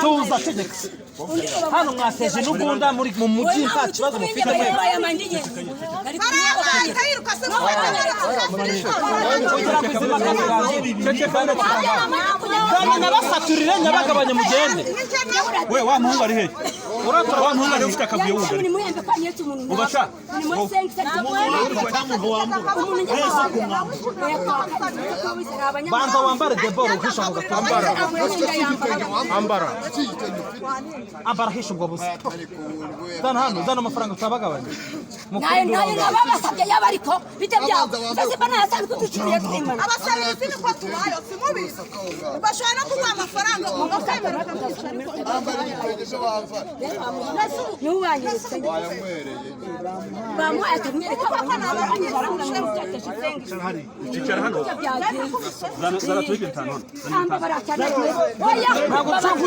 Tuza, ceceka. Hano mwateje n'ubunda muri mu mujyi, nta kibazo mufite mwe. Kugira ngo izi mpaka zirangire, kandi nyabasaturire, nyabagabanye, mugende. We, wa muhungu ari he? Wa muhungu ari ufite akavuyo wundi ari? Ubasha. Banza wambare deboro, uhisha mu gatuza. Ambara. Ambara, hisha ubwo busa. Zana hano, zana amafaranga utabagabanya. Nayo nayo nababasabye yaba, ariko bite byabo sasa nasanzwe ducuriye twimana. Abasabirizi niko tubayo, simubizi, bashobora no kuguha amafaranga ukakwemera ukamwica, ariko niwubanyeretse bamuhaye akamwereka. Icara hano. Zana, zana, tubike bitanu hano. Oya. Ntabwo nshobora.